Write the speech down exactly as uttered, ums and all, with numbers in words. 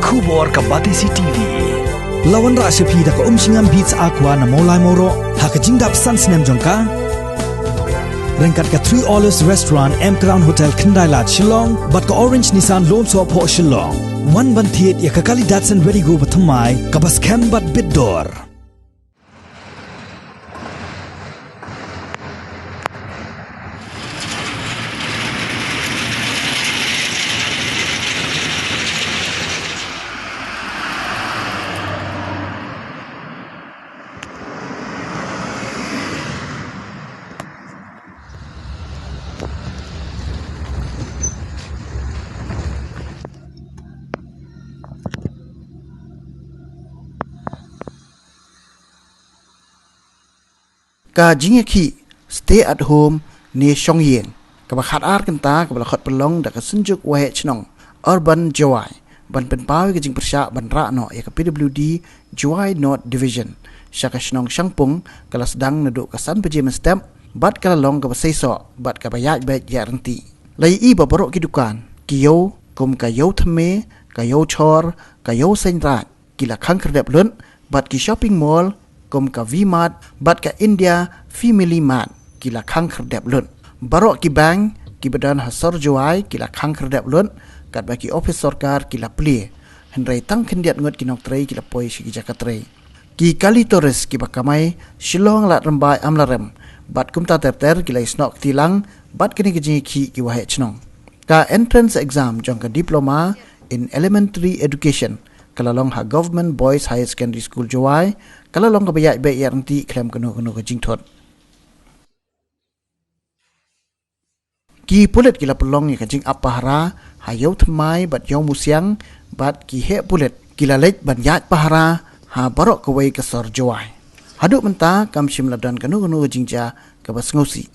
Khubor ka Batesi T V. La wanrah sha phi da ka Umshngam Beats Aqua na Mawlai Mawroh ha ka jingdap san snem jong ka. Ryngkat ka Three Olives Restaurant, M Crown Hotel, Khyndai Lad, Shillong, bad ka Orange Nissan Lone Soh Phoh, Shillong. Wan ban thied ïa ka kali Datsun Redi-GO bathymmai kaba skhem bad bit dor. Ka jingïakhih Stay at Home ne Shong Ïing kaba khatar kynta kaba la khot pynlong da ka Synjuk Waheh Chnong Urban Jowai ban pynpaw ïa ka jingpyrshah ban rah noh ïa ka P W D Jowai North Division sha ka shnong Shangpung ka la sdang naduh ka san baje mynstep bad ka la long kaba seisoh bad kaba ïaid beit ïaid ryntih. La ïohi ba baroh ki dukan, ki ïew kum ka Ïew Thymme, ka Ïew Jhor, ka Ïew Seiñraij, ki la khang khyrdep lut, bad ki shopping mall kum ka V-Mart bad ka India Family Mart ki la khang khyrdep lut. Baroh ki bank kiba don ha sor Jowai ki la khang khyrdep lut, katba ki ophis sorkar ki la plie, hynrei tang khyndiat ngut ki nongtrei ki la poi sha ki jaka trei. Ki kali tourist kiba kamai Shillong, Lad Rymbai, Amlarem bad kumta ter ter ki la ïasnoh kti lang bad kane ka jingïakhih ki waheh chnong. Ka entrance exam jong ka Diploma in Elementary Education ka la long ha Government Boys Higher Secondary School Jowai, ka la long kaba ïaid beit ïaid ryntih khlem kano kano ka jingthut. Ki pulit ki la pynlong ïa ka jingap pahara ha Ïew Thymmai bad Ïew Musiang bad ki heh pulit ki la leit ban ïaid pahara ha baroh kawei ka sor Jowai. Haduh mynta kam shym la don kano kano ka jingjia kaba sngewsih.